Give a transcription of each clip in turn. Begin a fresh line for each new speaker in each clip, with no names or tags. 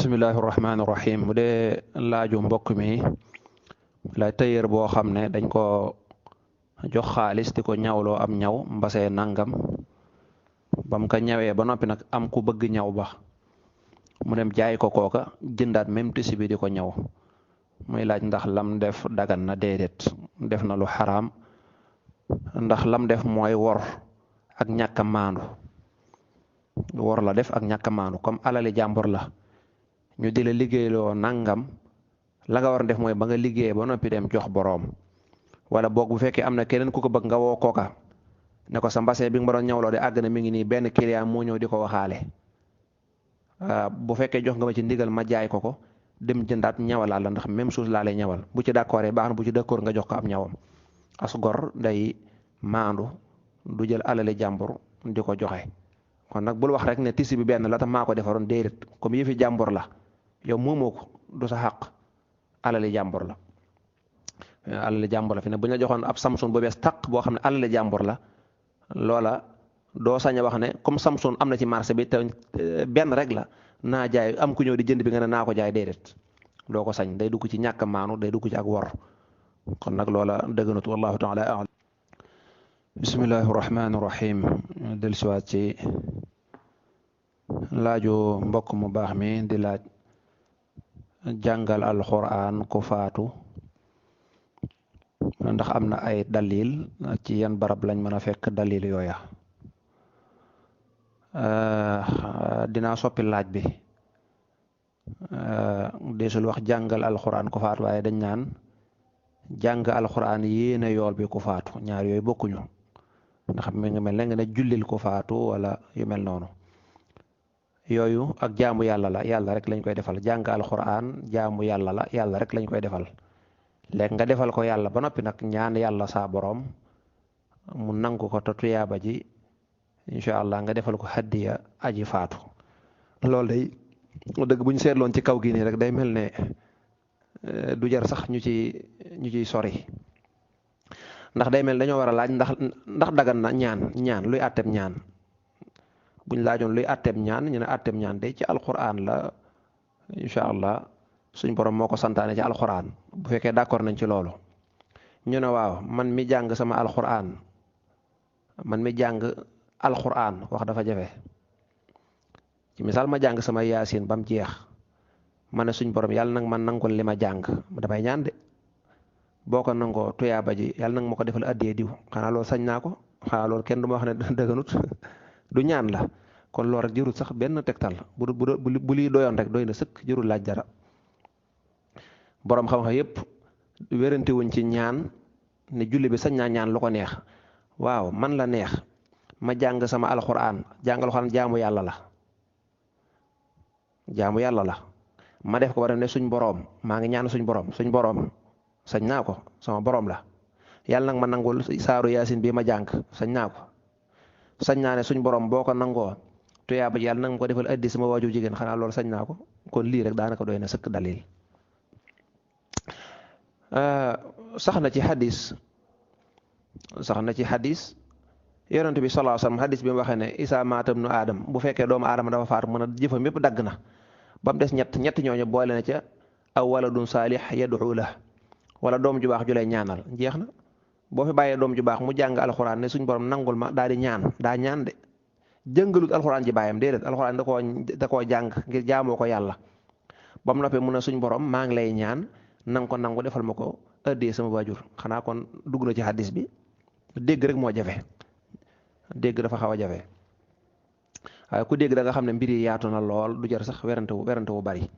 bismillahi rahmaani rahim bu dee laaju mbokk mi la tailleur boo xam ne dañ ko jox xaalis di ko ñawloo am ñaw mbasee nangam bam ko ñawee ba noppi nag am ku bëgg ñaw ba mu dem jaay ko kooka jëndaat même tissu bi di ko ñaw muy laaj ndax lam def dagan na déedéet def na lu xaraam ndax lam def mooy wor ak ñàkk a maandu wor la def ak ñàkk a maandu comme alali jàmbur la ñu di la liggéeyloo nangam la nga war a def mooy ba nga liggéeyee ba noppi dem jox boroom wala boog bu fekkee am na keneen ku ko bëgg nga woo kooka ne ko sa mbase bi nga ma doon ñawloo de àgg na mi ngi nii benn client moo ñëw di ko waxaale bu fekkee jox nga ma ci ndigal ma jaay ko dem jëndaat ñawalaat la ndax même chose laa lay ñawal bu ci d'accord baax na bu ci d'accord nga jox ko am ñawam as gor day maandu du jël alali jàmbur di ko joxe kon nag bul wax rek ne tissu bi benn la tam maa ko defaroon déedéet comme yëfi jàmbur la yow moomoo ko du sa xàq alali jàmbur la alali jàmbur la fi ne bu ñu la joxoon ab Samsung bu bees tàq boo xam ne alali jàmbur la loola doo sañ a wax ne comme Samsung am na ci marché bi te benn rek la naa jaay am ku ñëw di jënd bi nga ne naa ko jaay déedéet doo ko sañ day dugg ci ñàkk maanu day dugg ci ak wor kon nag loola dëgganatu wallahu taala a'lam. bismillahi rahmaani rahim dellusiwaat ci laaju mbokk mu baax mi di laaj jàngal alxuraan ku faatu ndax am na ay dalil ci yan barab lañ mën a fekk dalil yooya. dinaa soppi laaj bi desul wax jàngal alxuraan ku faatu waaye dañ naan jàng alxuraan yéene yool bi ku faatu ñaar yooyu bokkuñu ndax mi ngi mel ne nga ne jullil ku faatu wala yu mel noonu yooyu ak jaamu yàlla la yàlla rek lañ koy defal jàng alxuraan jaamu yàlla la yàlla rek lañ koy defal léegi nga defal ko yàlla ba noppi nag ñaan yàlla saa boroom mu nangu ko te tuyaaba ji incha allah nga defal ko haddiya aji faatu loolu day dëgg bu ñu seetloon ci kaw gi nii rek day mel ne du jar sax ñu ciy sori ndax day mel dañoo war a laaj ndax dagan na ñaan luy àtteeb ñaan buñ laajoon luy àtteeb ñaan ñu ne àtteeb ñaan day ci alquran la incha allah suñ borom moo ko santaane ci alquran bu fekkee d'accord nañ ci loolu ñu ne waaw man mi jàng sama alquran wax dafa jafe ci misaal ma jàng sama yaasin ba mu jeex ma ne suñ borom yàlla nag man nangul li ma jàng damay ñaan de boo ko nangoo tuyaaba ji yàlla nag ma ko defal addiyee diw xanaa loolu sañ naa ko xanaa loolu kenn du ma wax ne dëgganut du ñaan la kon loolu rek jërul sax benn tegtal bu lii doyoon rek doy na sëkk jërul laaj dara borom xam-xam yépp wérante wuñ ci ñaan ne julli bi sañ naa ñaan lu ko neex waaw man la neex ma jàng sama alxuraan jaamu yàlla la ma def ko war a ne suñ boroom maa ngi ñaan suñ boroom sañ naa ko sama boroom la yàlla nag ma nangul saaru yaasin bii ma jàng sañ naa ko sañ naa ne suñ boroom boo ko nangoo tuyaaba ji yàlla nag ma ko defal addi sama waajur jigéen xanaa loolu sañ naa ko kon lii rek daanaka doy na sëkk dalil sax na ci xadis yonent bi sallallahu alayhi wasallam xadis bi mu waxee ne isa maatam nu aadam bu fekkee doomu aadama dafa faatu mën a jëfam yépp dagg na ba mu des ñett ñooñu boole na ca aw waladun saalih yad'u la wala doom ju baax ju lay ñaanal jeex na boo fi bàyyee doom ju baax mu jàng alxuraan ne suñ borom nangul ma daal di ñaan de jëngalut alxuraan ji bàyyam déedéet alxuraan da koo jàng ngir jaamoo ko yàlla ba mu noppee mun a suñ borom maa ngi lay ñaan nang ko nangu defal ma ko ëddee sama waajur xanaa kon dugg na ci xadis bi dégg rek moo jafe dégg dafa xaw a jafe waaye ku dégg da nga xam ne mbir yi yaatu na lool du jar sax werante wu bari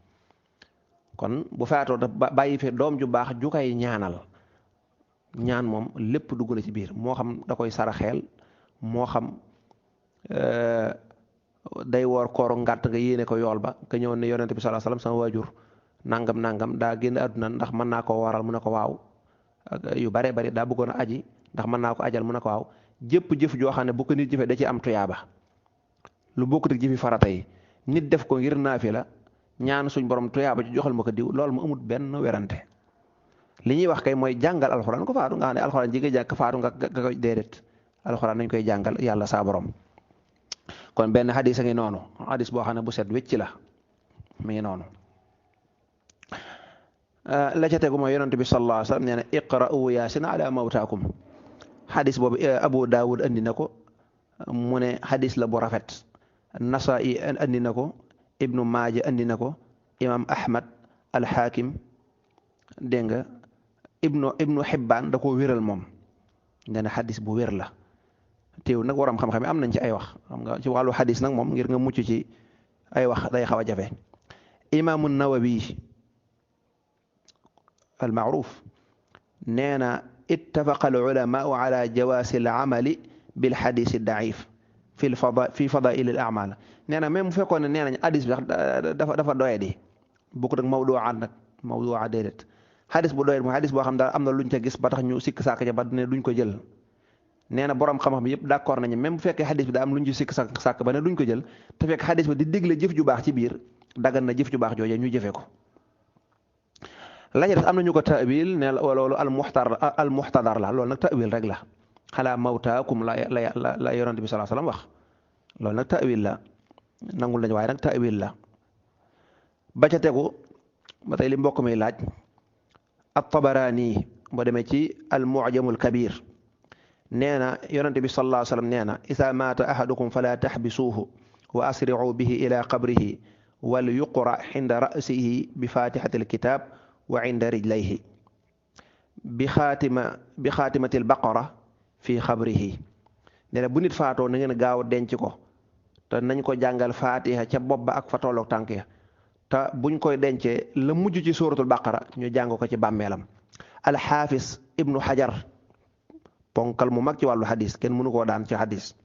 kon bu faatoo da bàyyi fi doom ju baax ju koy ñaanal ñaan moom lépp dugg na ci biir moo xam da koy saraxeel moo xam day woor kooru ngàtt nga yéene ko yool ba nga ñëw ne yonent bi sallallahu alayhi wasallam sama waajur nangam daa génn àdduna ndax mën naa ko waral mu ne ko waaw yu bare bari daa bëggoon a aji ndax mën naa ko ajal mu ne ko waaw jëpp jëf joo xam ne bu ko nit jëfee da ci am tuyaaba lu bokkut ak jëfi farata yi nit def ko ngir naafila ñaan suñ borom tuyaaba ci joxal ma ko diw loolu mu amut benn werante li ñuy wax kay mooy jàngal alxuraan ko faatu nga xam ne alxuraan ji nga jàkk faatu nga koy déedéet alxuraan nañ koy jàngal yàlla saa borom kon benn xadis a ngi noonu xadis boo xam ne bu set wécc la mi ngi noonu. la ca tegu mooy yonent bi sallallahu alayhi wa sallam nee na iqra'u yaasin ala mawtaakum. xadis boobu Abu Daawud andi na ko mu ne xadis la bu rafet. Nasaa'i andi na ko, Ibnu Maaja andi na ko, Imam Ahmad al-Hakim dégg nga Ibnu Hibbaan da koo wéral moom. nee na xadis bu wér la. teew nag waram xam-xam am nañ ci ay wax xam nga ci wàllu xadis nag moom ngir nga mucc ci ay wax day xaw a jafe. Imaamu Nawawi al-ma'ruf nee na ittafaqa al-ulamaa'u ala jawaasi al-amali bil xadis ad-da'if fi fadaa'il al-a'maal. nee na même bu fekkoon ne nee nañ xadis bi dafa doyadi bokkut ak mawduu'aat nag mawduu'aat déedéet xadis bu doyadi mooy xadis boo xam daal am na luñ ca gis ba tax ñu sikk sàkk ja ba ne duñ ko jël. nee na borom xam-xam yëpp d'accord nañu même bu fekkee xadis bi daa am luñ ci sikk sàkk ba ne duñ ko jël te fekk xadis bi di digle jëf ju baax ci biir dagan na jëf ju baax jooje ñu jëfee ko. la ca des am na ñu ko ta'wil ne loolu al muxtadar la loolu nag ta'wil rek la xalaa mawtaakum la yonent bi sallallahu alayhi wasallam wax loolu nag ta'wil la nangul nañu waaye nag ta'wil la. ba ca tegu ba tey li mbokk mi laaj at-Tabarani boo demee ci al-Mu'jamul Kabir nee na yonent bi sallallahu alayhi wasallam nee na isaa maata ahadukum fala taxbisuuhu wa asri'u bihi ila qabrihi wal yuqra inda ra'sihi bi fatihati alkitab wa inda rijlayhi bi xaatimati albaqara fi xabrihi. nee na bu nit faatoo na ngeen gaaw denc ko te nañ ko jàngal fatiha ca bopp ba ak fa tolloog tànk ya te buñ koy dencee la mujj ci suratul baqara ñu jàng ko ci bàmmeelam. alxaafis ibnu xajar ponkal mu mag ci wàllu xadis kenn mënu koo daan ci xadis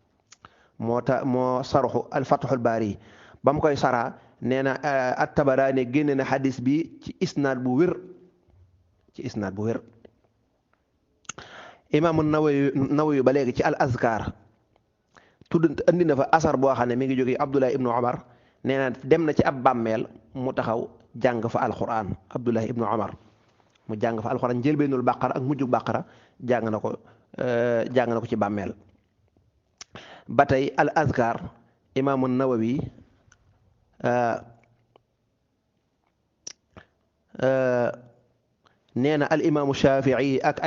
moo saruxu alfatxul baari ba mu koy saraa nee na at-Tabaraani génne na xadis bi ci isnaad bu wér imaamu Nawawi ba léegi ci al azkar tudd andi na fa asar boo xam ne mi ngi jóge Abdullah ibnu Omar nee na dem na ci ab bàmmeel mu taxaw jàng fa alquran Abdullah ibnu Omar mu jàng fa alquran njëlbeenul baqara ak mujjug baqara jàng na ko ci bàmmeel. ba tey al azkar imaamu Nawawi nee na al imaamu Shafii ak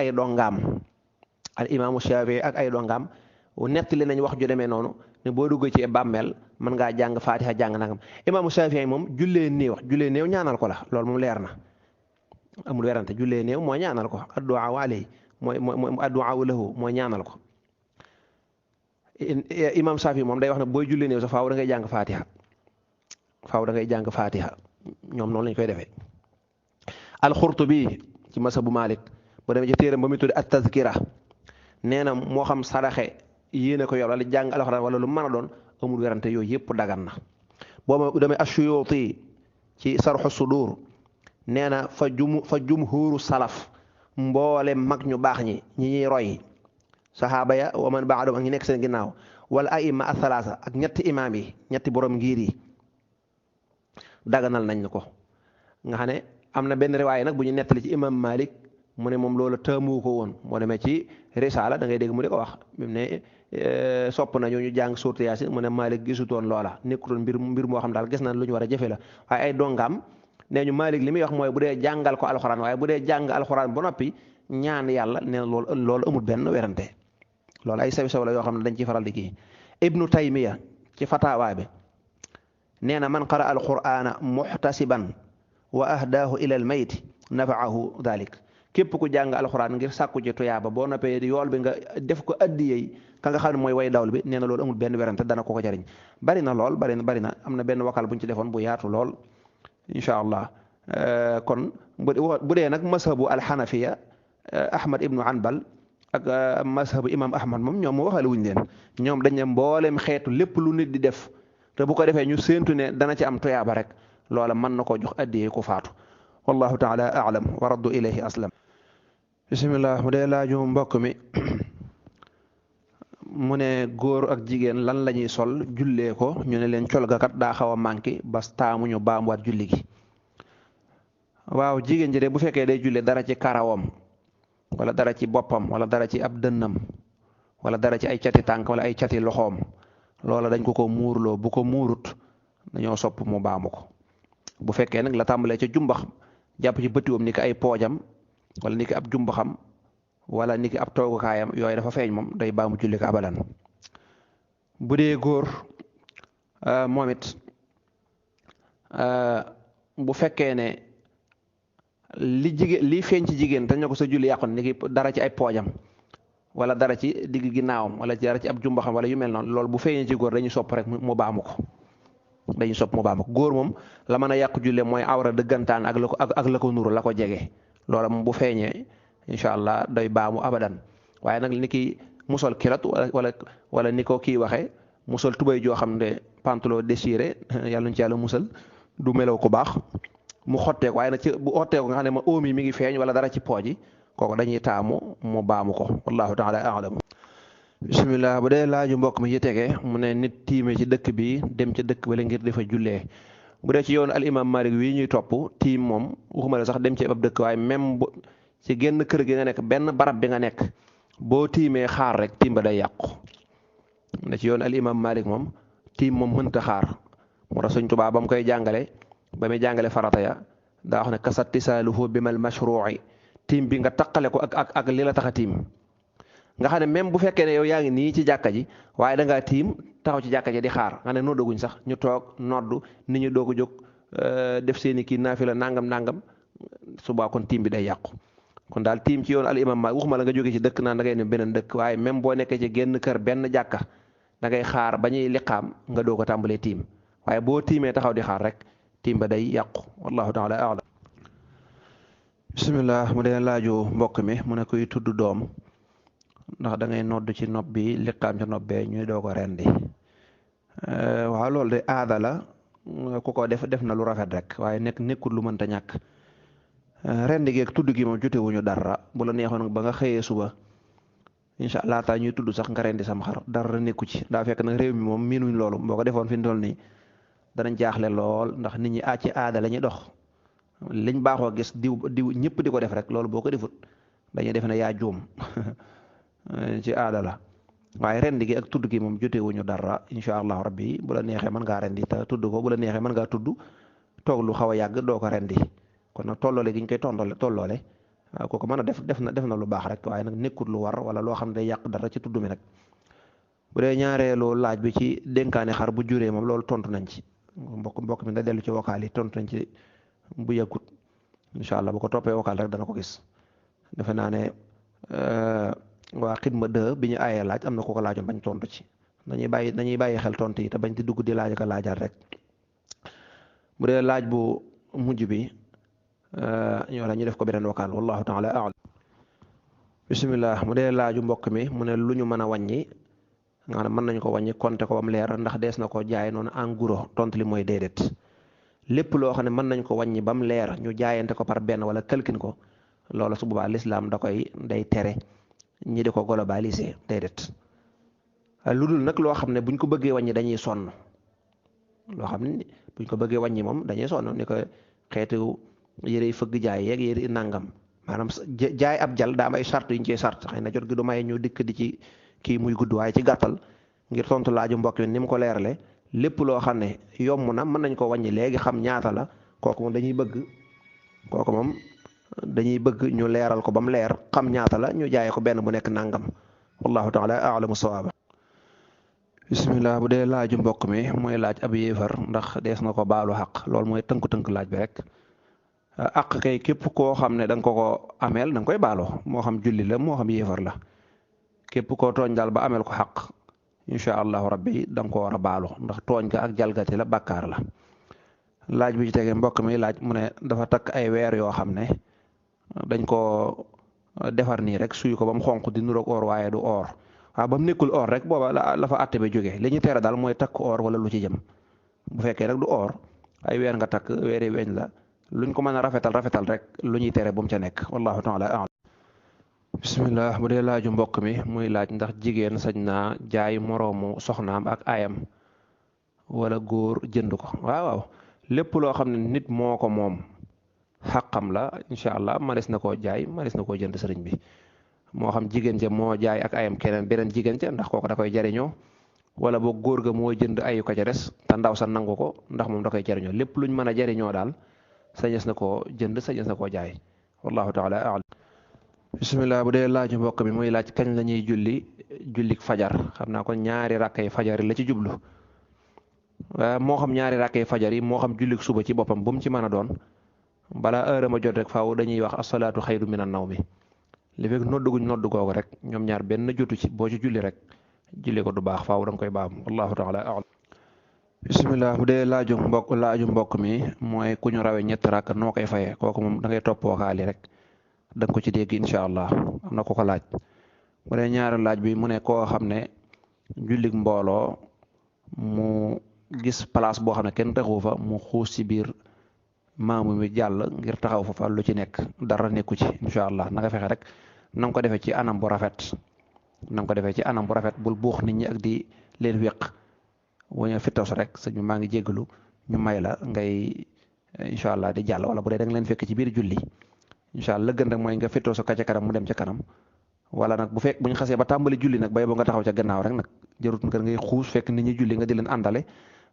ay dongaam nettali nañ wax ju demee noonu ne boo duggee ci bàmmeel mën ngaa jàng Fatiha jàng nangam. imaamu Shafii moom jullee néew ñaanal ko la loolu moom leer na amul werante jullee néew mooy ñaanal ko addu'a alayhi mooy addu'a lahu mooy ñaanal ko. imaam Shafii moom day wax ne booy jullee néew sa faaw da ngay jàng Fatiha ñoom noonu lañ koy defee. al-Xurtubi ci masabu Malik bu demee ci téeram ba muy tudd at-Tazkira nee na moo xam saraxe yéene ko yor wala jàng alxuraan wala lu mën a doon amul werante yooyu yëpp dagan na. boo demee Ash-Shuyuti ci Sarxu Sudur nee na fa jumhuru salaf mboole mag ñu baax ñi ñuy roy saxaaba ya wa man ba'dahum ak ñi nekk seen ginnaaw wala a'imma ath-thalatha ak ñetti imaam yi ñetti borom ngir yi daganal nañ ko. nga xam ne am na benn riwaay nag bu ñu nettali ci imam Malik mu ne moom loolu taamu ko woon moo demee ci Risaala da ngay dégg mu di ko wax mu ne sopp nañu ñu jàng suuratu Yaasin mu ne Malik gisutoon loola nekkutoon mbir moo xam daal gis nañ lu ñu war a jëfe la waaye ay dongaam nee ñu Malik li muy wax mooy bu dee jàngal ko alxuraan waaye bu dee jàng alxuraan ba noppi ñaan yàlla nee na loolu amul benn werante loolu ay sew la yoo xam ne dañ ciy faral di kii. Ibnu Taymiya ci fatawaa bi nee na man qara alqur'ana muhtasiban wa ahdaahu ila al mayt nafaahu dalik képp ku jàng alxuraan ngir sàkku ci tuyaaba boo noppee yool bi nga def ko addiyey ka nga xam ne mooy way dawlu bi nee na loolu amul benn werante dana ko jariñ. bari na lool bari na am na benn wakal bu ñu ci defoon bu yaatu lool incha allah. kon bu dee nag mazhabu alxanafiya Ahmad ibnu Hanbal ak mazhabu imam Ahmad moom ñoom waxale wuñ leen ñoom dañ ne mboolem xeetu lépp lu nit di def te bu ko defee ñu séentu ne dana ci am tuyaaba rek loola mën na koo jox addiyey ku faatu. wallahu taala a'lam wa raddu ilayhi aslam. bismillah mu dee laaju mbokk mi mu ne góor ak jigéen lan la ñuy sol jullee ko ñu ne leen col ga kat daa xaw a manqué ba taamuñu baamuwaat julli gi. waaw jigéen ji de bu fekkee day jullee dara ci karawam wala dara ci boppam wala dara ci ab dënnam wala dara ci ay cati tànk wala ay cati loxoom loola dañ ko muurloo bu ko muurut dañoo sopp mu baamu ko bu fekkee nag la tàmbalee ca jumbax jàpp ci bëtiwam ni ki ay poojam wala ni ki ab jumbaxam wala ni ki ab toogukaayam yooyu dafa feeñ moom day baamu julli ko abadan. bu dee góor moom it bu fekkee ne li feeñ ci jigéen te ñu ko sa julli yàqu ni ki dara ci ay poojam wala dara ci digg ginnaawam wala dara ci ab jumbaxam wala yu mel noonu loolu bu feeñee ci góor dañuy sopp rek mu baamu ko dañuy sopp mu baamu ko. góor moom la mën a yàqu julle mooy awra dëggantaan ak la ko nuru la ko jege loola moom bu feeñee incha allah day baamu abadan. waaye nag ni ki musol kilot wala ni ko kii waxee musol tubay joo xam ne pantalon déchiré yàlla ñu ci yàlla musal du melaw ko baax mu xotteeku waaye nag ci bu xotteeku nga xam ne ma oom yi mi ngi feeñ wala dara ci pooji kooku dañuy taamu mu baamu ko wallahu taala a'lam. bismillah bu dee laaju mbokk mi ci tege mu ne nit tiime ci dëkk bi dem ca dëkk bale ngir dafa jullee bu dee ci yoonu al imam Malik wi ñuy topp tiim moom waxuma la sax dem ci ab dëkk waaye même ci genn kër gi nga nekk benn barab bi nga nekk boo tiimee xaar rek tiim ba day yàqu. ne ci yoonu al imam Malik moom tiim moom mënta xaar moo tax Sëñ Tuubaa ba mu koy jàngale ba muy jàngale farata ya daa wax ne kasattisaaluhu bimal mashruu'i tiim bi nga taqale ko ak li la tax a tiim nga xam ne même bu fekkee ne yow yaa ngi nii ci jàkka ji waaye da ngaa tiim taxaw ci jàkka ji di xaar nga ne noddaguñ sax ñu toog noddu nit ñi doog a jóg def seeni kii naafila nangam subaa kon tiim bi day yàqu. kon daal tiim ci yoon al imam Maalik waxuma la nga jóge ci dëkk naan da ngay ne beneen dëkk waaye même boo nekkee ci genn kër benn jàkka da ngay xaar ba ñuy liqaam nga doog a tàmbalee tiim waaye boo tiimee taxaw di xaar rek tiim ba day yàqu wallahu taala a'lam. bismillah mu dee laaju mbokk mi mu ne kuy tudd doom ndax da ngay nodd ci nopp bi liqaam ca nopp bee ñuy doog a rendi waaw loolu de aada la ku ko def na lu rafet rek waaye nekkul lu mënta ñàkk. rendi gi ak tudd gi moom jotewuñu dara bu la neexoon ba nga xëyee suba incha allah taa ñuy tudd sax nga rendi sam xar dara nekku ci daa fekk nag réew mi moom miinuñ loolu boo ko defoon fi mu toll nii danañ jaaxle lool ndax nit ñi ci aada la ñuy dox liñ baaxoo gis diw ñëpp di ko def rek loolu boo ko defut dañuy def ne yaa juum ci aada la waaye rendi gi ak tudd gi moom jotewuñu dara incha allah rabbi bu la neexee mën ngaa rendi te tudd ko bu la neexee mën ngaa tudd toog lu xaw a yàgg doo ko rendi kon nag tolloole gi ñu koy tolloole ko mën a def na lu baax rek waaye nag nekkul lu war wala loo xam ne day yàq dara ci tudd mi nag. bu dee ñaareelu laaj bi ci dénkaane xar bu juree moom loolu tontu nañ ci mbokk mi nga dellu ci vocal yi tontu nañ ci bu yàggut incha allah bu ko toppee vocal rek dana ko gis defe naa ne waa xidma 2 bi ñu aayee laaj am na ko laajoon bañ tontu ci dañuy bàyyi xel tontu yi te bañ di dugg di laaj ak laajaat rek. bu dee laaj bu mujj bi ñu def ko beneen vocal wallahu taala a'lam. bismillah mu dee laaju mbokk mi mu ne lu ñu mën a wàññi nga xam ne mën nañ ko wàññi compter ko bam leer ndax dees na ko jaay noonu en gros tontu li mooy déedéet lépp loo xam ne mën nañ ko wàññi bam leer ñu jaayante ko par benn wala këlkin ko loola su boobaa lislaam day tere ñi di ko globaliser déedéet lu dul nag loo xam ne buñ ko bëggee wàññi dañuy sonn loo xam ne buñ ko bëggee wàññi moom dañuy sonn ni ko xeetu yére fëgg jaay yeeg yére nangam maanaam jaay ab jal daa am ay sart yu ñu cee sart xëy na jot gi du may ñu dikk di ci kii muy gudd waaye ci gàttal ngir tontu laaju mbokk mi ni mu ko leerale lépp loo xam ne yomb na mën nañ ko wàññi léegi xam ñaata la kooku moom dañuy bëgg ñu leeral ko ba mu leer xam ñaata la ñu jaayee ko benn bu nekk nangam wallahu taala a'lamu sawaaba. bismillah bu dee laaju mbokk mi mooy laaj ab yéefar ndax dees na ko baalu xaq loolu mooy tënk laaj bi rek. àq kay képp koo xam ne da nga ko ameel da nga koy baaloo moo xam julli la moo xam yéefar la képp koo tooñ daal ba ameel ko xaq incha allahu rabbi da nga ko war a baalu ndax tooñ ka ak jalgati la bàkkaar la. laaj bi ci tege mbokk mi laaj mu ne dafa takk ay weer yoo xam ne dañ ko defar nii rek suy ko ba mu xonq di nuroog or waaye du or waaw ba mu nekkul or rek booba la fa àtte ba jógee li ñu tere daal mooy takk or wala lu ci jëm bu fekkee rek du or ay weer nga takk weeri weñ la luñ ko mën a rafetal rek lu ñuy tere bu mu ca nekk wallahu taala a'lam. bismillah bu dee laaju mbokk mi muy laaj ndax jigéen sañ naa jaay moroomu soxnaam ak ayam wala góor jënd ko waaw lépp loo xam ne nit moo ko moom xaqam la incha allah manis na koo jaay manis na koo jënd sëriñ bi moo xam jigéen ca moo jaay ak ayam keneen beneen jigéen ca ndax kooku da koy jariñoo wala boog góor ga moo jënd ayu ka ca des te ndaw sa nangu ko ndax moom da koy jariñoo lépp luñ mën a jariñoo daal sañes na koo jënd sañes na koo jaay wallahu taala a'lam. bisimilah bu dee laaju mbokk mi muy laaj kañ la ñuy jullik fajar xam naa kon ñaari rakkay fajar yi la ci jublu moo xam ñaari rakkay fajar yi moo xam jullik suba ci boppam bu mu ci mën a doon balaa heure ma jot rek faaw dañuy wax asalaatu xayru minan nawmi li fekk nodduguñ noddu googu rek ñoom ñaar benn jotu ci boo ci julli rek julli ko du baax faaw da nga koy baam wallahu taala a'lam. bisimilah bu dee laaju mbokk mi mooy ku ñu rawee ñetti rakk noo koy fayee kooku moom da ngay toppoo kaali rek da nga ko ci dégg incha allah am na ko ko laaj. bu dee ñaari laaj bi mu ne koo xam ne jullik mbooloo mu gis place boo xam ne kenn taxawu fa mu xuus ci biir maamu mi jàll ngir taxaw fa lu ci nekk dara nekku ci incha allah na nga fexe rek na nga ko defee ci anam bu rafet na nga ko defee ci anam bu rafet bul buux nit ñi ak di leen wéq wañu fittos rek sëñ bi maa ngi jéggalu ñu may la ngay incha allah di jàll wala bu dee da nga leen fekk ci biir julli incha allah la gën rek mooy nga fittosu ka ca kanam mu dem ca kanam wala nag bu ñu xasee ba tàmbali julli nag bay boo nga taxaw ca gannaaw rek nag jarut nga ngay xuus fekk nit ñi julli nga di leen àndale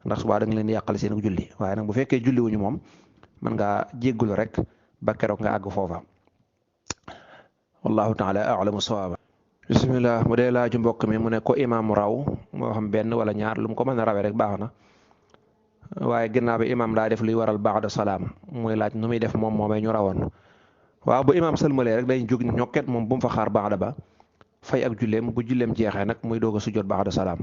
ndax subaa da nga leen di yàqal seen julli waaye nag bu fekkee julli wuñu moom mën ngaa jéggalu rek ba keroog nga àgg foofa wallahu taala a'lamu sawaaba. bisimilah bu dee laaju mbokk mi mu ne ko imaam raw moo xam benn wala ñaar lu mu ko mën a rawee rek baax na waaye ginnaaw bi imaam daa def luy waral ba'da salaam muy laaj nu muy def moom moomee ñu rawoon waaw bu imaam sëlmalee rek day jóg ñokket moom bu mu fa xaar ba'da ba fay ak julleem bu julleem jeexee nag muy doog a sujjoot ba'da salaam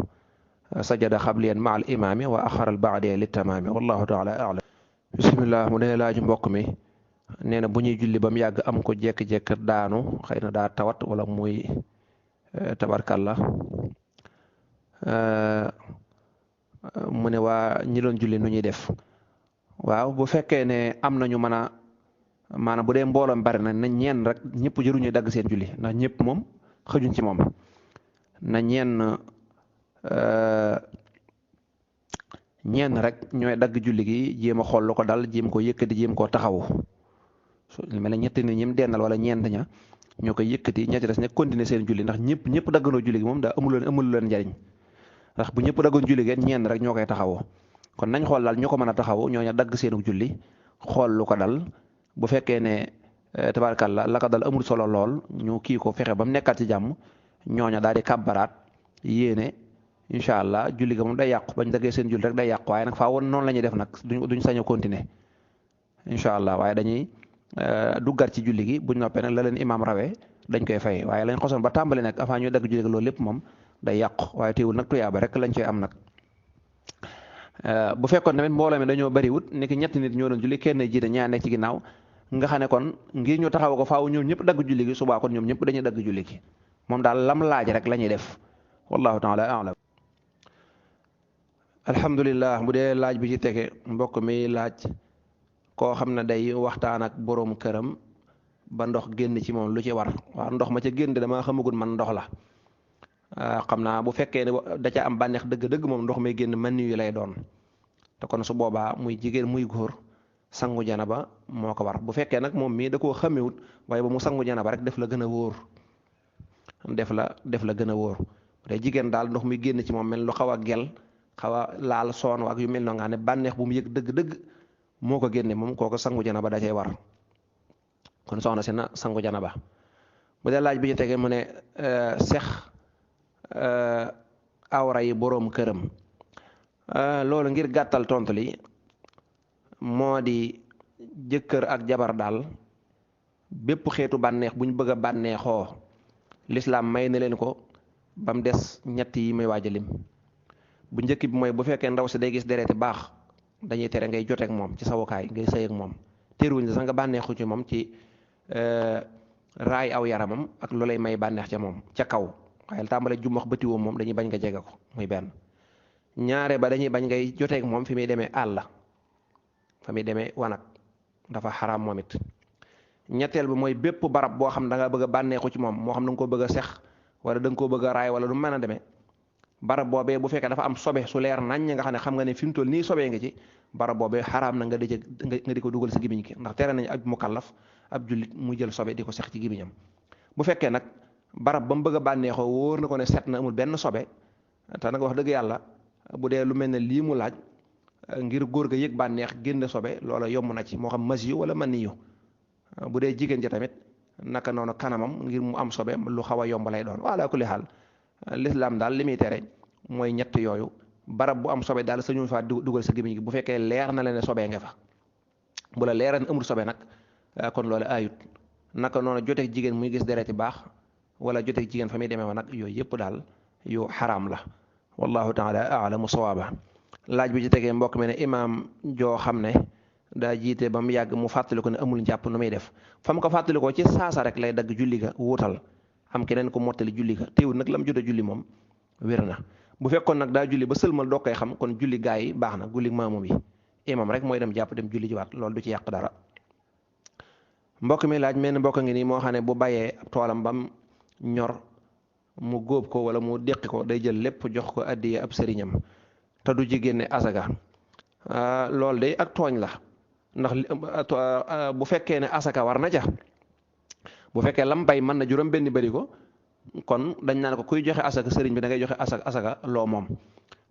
sajada xabliyan ma al imaami wa axaral ba'diya li tamaami wallahu taala a'lam. bisimilah mu dee laaju mbokk mi nee na bu ñuy julli ba mu yàgg am ko jekk-jekk daanu xëy na daa tawat wala muy tabarkalla mu ne waa ñi doon julli nu ñuy def waaw bu fekkee ne am nañu mën a maanaam bu dee mbooloom bari na ñeen rek ñëpp jëruñu dagg seen julli ndax ñëpp moom xëjuñ ci moom na ñeen rek ñooy dagg julli gi jéem a xool lu ko dal jéem ko yëkkati jéem koo taxawu lu mel ne ñetti nit ñim dennal wala ñeent ña ñoo koy yëkkati ña ci des ne continuer seen julli ndax ñëpp daggandoo julli gi moom daa amul leen njariñ ndax bu ñëpp daggoon julli gi ñeen rek ñoo koy taxawoo kon nañ xool daal ñu ko mën a taxawu ñooña dagg seenu julli xool lu ko dal bu fekkee ne tabarkalla la ko dal amul solo lool ñu kii ko fexe ba mu nekkaat ci jàmm ñooña daal di kàbbaraat yéene incha allah julli ga moom day yàqu bañ daggee seen julli rek day yàqu waaye nag faa woon noonu la ñuy def nag duñ sañ a continuer incha allah waaye dañuy duggaat ci julli gi buñ noppee nag la leen imaam rawee dañ koy fay waaye lañ xosoon ba tàmbali nag avant ñuy dagg julli gi loolu lépp moom day yàqu waaye teewul nag tuyaaba rek lañ koy am nag. bu fekkoon tamit mbooloo mi dañoo bariwut ni ki ñetti nit ñoo doon julli kenn jiite ñaar nekk ci ginnaaw nga xam ne kon ngir ñu taxaw ko faaw ñoom ñëpp dagg julli gi subaa kon ñoom ñëpp dañuy dagg julli gi moom daal lam laaj rek la ñuy def wallahu taala a'lam. alhamdulillah bu dee laaj bi ci tege mbokk mi laaj koo xam ne day waxtaan ak boroom këram ba ndox génn ci moom lu ci war waaw ndox ma ca génn damaa xamagul man ndox la xam naa bu fekkee ne da ca am bànneex dëgg-dëgg moom ndox may génn man yu lay doon te kon su boobaa muy jigéen muy góor sangu janaba moo ko war bu fekkee nag moom mii da koo xamewut waaye ba mu sangu janaba rek def la gën a wóor def la gën a wóor bu dee jigéen daal ndox mi génn ci moom mel lu xaw a gel xaw a laal soon ak yu mel noonu nga ne bànneex bu mu yëg dëgg-dëgg moo ko génne moom kooku sangu janaba da cay war kon soxna si na sangu janaba bu dee laaj bi ñu tegee mu ne sex awra yi boroom këram loolu ngir gàttal tontu li moo di jëkkër ak jabar daal bépp xeetu bànneex bu ñu bëgg a bànneexoo lislaam may na leen ko ba mu des ñett yi may waaj a lim bu njëkk bi mooy bu fekkee ndaw si day gis dereeti baax dañuy tere ngay joteek moom ci sawukaay ngay sëy ak moom teeruwuñ sax nga bànneexu ci moom ci raay aw yaramam ak lu lay may bànneex ca moom ca kaw waaye tàmbale jumbax bëtiwoom moom dañuy bañ nga jege ko muy benn ñaare ba dañuy bañ ngay joteek moom fi muy demee àll fa muy demee wanag dafa xaraam moom it ñetteel bi mooy bépp barab boo xam da nga bëgg a bànneexu ci moom moo xam da nga ko bëgg a sex wala da nga koo bëgg a raay wala du mën a demee barab boobee bu fekkee dafa am sobe su leer nañ nga xam ne fi mu toll nii sobee nga ci barab boobee xaraam na nga di ko dugal sa gémmiñ gi ndax tere nañ ab mukallaf ab jullit mu jël sobe di ko sex ci gémmiñam bu fekkee nag barab ba mu bëgg a bànneexoo wóor na ko ne set na amul benn sobe te nag wax dëgg yàlla bu dee lu mel ne lii mu laaj ngir góor ga yëg bànneex génn sobe loola yomb na ci moo xam mas yu wala man yu bu dee jigéen ji tamit naka noonu kanamam ngir mu am sobe lu xaw a yomb lay doon wala kulli xaal lislaam daal li muy tere mooy ñett yooyu barab bu am sobe daal sañu faa dugal sa gémmiñ gi bu fekkee leer na la ne sobee nga fa bu la leeral ne amul sobe nag kon loolu ayut naka noonu joteeg jigéen muy gis dereti baax wala joteeg jigéen fa muy demee nag yooyu yëpp daal yu xaraam la wallahu taala alamu sawaaba laaj bi ci tegee mbokk mi ne imaam joo xam ne daa jiite ba mu yàgg mu fàttali ko ne amul njàpp nu muy def fa mu ko fàttali ko ci saasa rek lay dagg julli ga wuutal am keneen ko mottali julli ga teewul nag lam jot a julli moom wér na bu fekkoon nag daa julli ba sëlmal doo koy xam kon julli gaa yi baax na julli maamu bi imam rek mooy dem jàpp dem julli jiwaat loolu du ci yàq dara mbokk mi laaj mel ni mbokk ngi nii moo xam ne bu bàyyee ab toolam bam ñor mu góob ko wala mu déqi ko day jël lépp jox ko addiya ab sëriñam te du ci génne asaga loolu de ak tooñ la ndax bu fekkee ne asaka war na ca bu fekkee lam bay mën na juróom benn bari ko kon dañ naan ko kuy joxe asaka sëriñ bi da ngay joxe asaka loo moom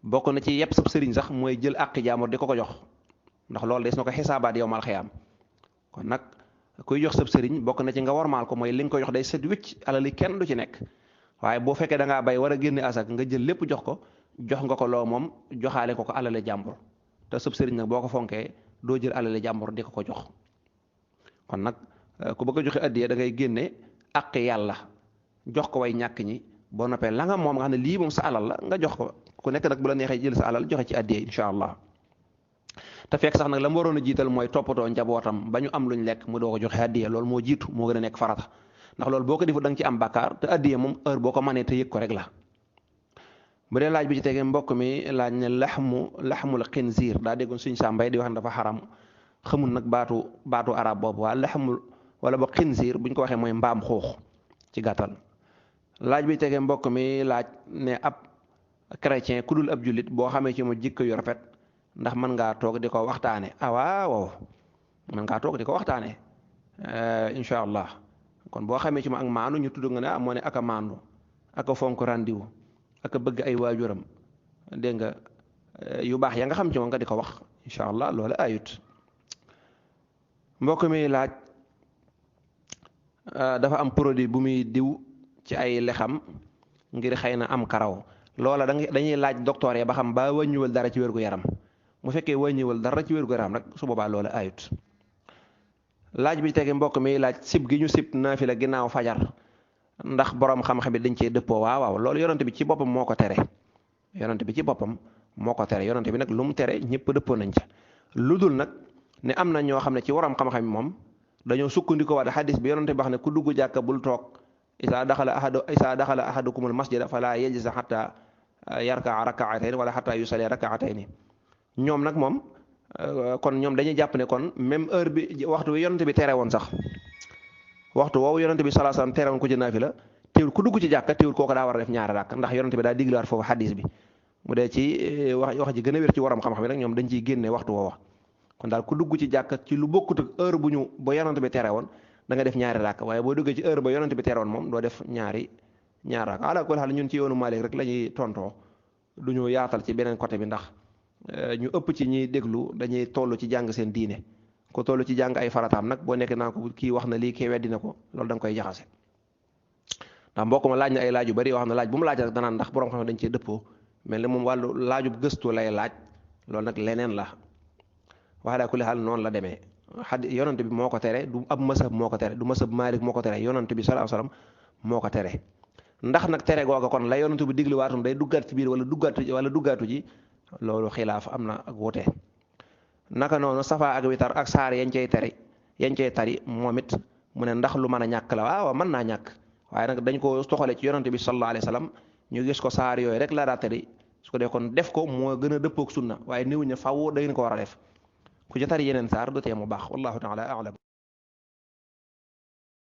bokk na ci yëpp sab sëriñ sax mooy jël àqi jaamur di ko ko jox ndax loolu des na ko xisaabaat yow mal xiyaam kon nag kuy jox sab sëriñ bokk na ci nga warmaal ko mooy li nga ko jox day set wicc alali kenn du ci nekk waaye boo fekkee da ngaa bay war a génne asaka nga jël lépp jox ko jox nga ko loo moom joxaale ko alale jàmbur te sab sëriñ nag boo ko fonkee doo jël alale jàmbur di ko jox kon nag ku bëgg a joxe addiya da ngay génne àqi yàlla jox ko way ñàkk ñi boo noppee la nga moom nga xam ne lii moom sa alal la nga jox ko ku nekk nag bu la neexee jël sa alal joxe ci addiya incha allah te fekk sax nag la mu waroon a jiital mooy toppatoo njabootam ba ñu am luñ lekk mu doo ko joxe addiya loolu moo jiitu moo gën a nekk farata ndax loolu boo ko defu da nga ci am bàkkaar te addiya moom heure boo ko mënee te yëg ko rek la bu dee laaj bi ci tegee mbokk mi laaj ne laxmul xinziir daa déggoon suñ sàmbay di wax ne dafa xaram xamul nag baatu arab boobu waa laxmul wala ba xinziir buñ ko waxee mooy mbaam xuux ci gàttal laaj bi tegee mbokk mi laaj ne ab chrétien ku dul ab jullit boo xamee ci mu jikko yu rafet ndax mën ngaa toog di ko waxtaane waaw mën ngaa toog di ko waxtaane incha allah kon boo xamee ci mu ak maandu ñu tudd nga ne moo ne ak a maandu ak a fonk randiwu ak a bëgg ay waajuram dégg nga yu baax ya nga xam ci moom nga di ko wax incha allah loolu ayut mbokk mi laaj dafa am produit bu muy diw ci ay lexam ngir xëy na am karaw loola dañuy laaj docteur yi ba xam ba wàññiwal dara ci wérgu yaram bu fekkee wàññiwal dara ci wérgu yaram rek su boobaa loola ayut laaj bi tege mbokk mi laaj sib gi ñu sib naafila ginnaaw fajar ndax borom xam-xam bi dañ cee dëppoo waaw loolu yonent bi ci boppam moo ko tere yonent bi ci boppam moo ko tere yonent bi nag lu mu tere ñëpp dëppoo nañ ca lu dul nag ne am na ñoo xam ne ci waram xam-xam yi moom dañoo sukkandikoo waat xadis bi yonent bi wax ne ku dugg jàkka bul toog isaa daxala ahadukumul masjida fala yajlisa xata yarkaa rakaatayn wala xata yusalli rakaatayn ñoom nag moom kon ñoom dañuy jàpp ne kon même heure bi waxtu bi yonent bi tere woon sax waxtu woowu yonent bi sallallahu alayhi wasallam tere woon ko ci naafila teewul ku dugg ci jàkka teewul kooku daa war a def ñaari rakk ndax yonent bi daa diglaat foofu xadis bi mu dee ci wax ji gën a wér ci waram xam-xam yi nag ñoom dañ ciy génne waxtu woowa kon daal ku dugg ci jàkka ci lu bokkut ak heure bu ba yonent bi tere woon da nga def ñaari rakk waaye boo duggee ci heure ba yonent bi tere woon moom doo def ñaari rakk ala kulli xaal ñun ci yoonu Maalik rek la ñuy tontoo du ñu yaatal ci beneen côté bi ndax ñu ëpp ci ñiy déglu dañuy toll ci jàng seen diine ko toll ci jàng ay farataam nag boo nekk naa ko kii wax na lii kii weddi na ko loolu da nga koy jaxase ndax mbokk ma laaj na ay laaj yu bari yoo xam ne laaj bu mu laaj rek danaan ndax borom xam dañ cee dëppoo mel ne moom wàllu laajub gëstu lay laaj loolu nag leneen la wax daa kulli xaal noonu la demee yonent bi moo ko tere du ab masab moo ko tere du masab Maalik moo ko tere yonent bi sallallahu alayhi wasallam moo ko tere ndax nag tere googa kon la yonent bi diglu waatum day duggaat ci biir wala duggaatu ji loolu xilaaf am na ak wute naka noonu safa ak witar ak saar yañ cay tari moom it mu ne ndax lu mën a ñàkk la waaw mën naa ñàkk waaye nag dañ ko toxale ci yonent bi sallallahu alayhi wasallam ñu gis ko saar yooyu rek la daa tari su ko dee kon def ko moo gën a dëppook sunna waaye néew ña faw da ngeen ko war a def ku ci tari yeneen saar du tee mu baax wallahu taala a'lam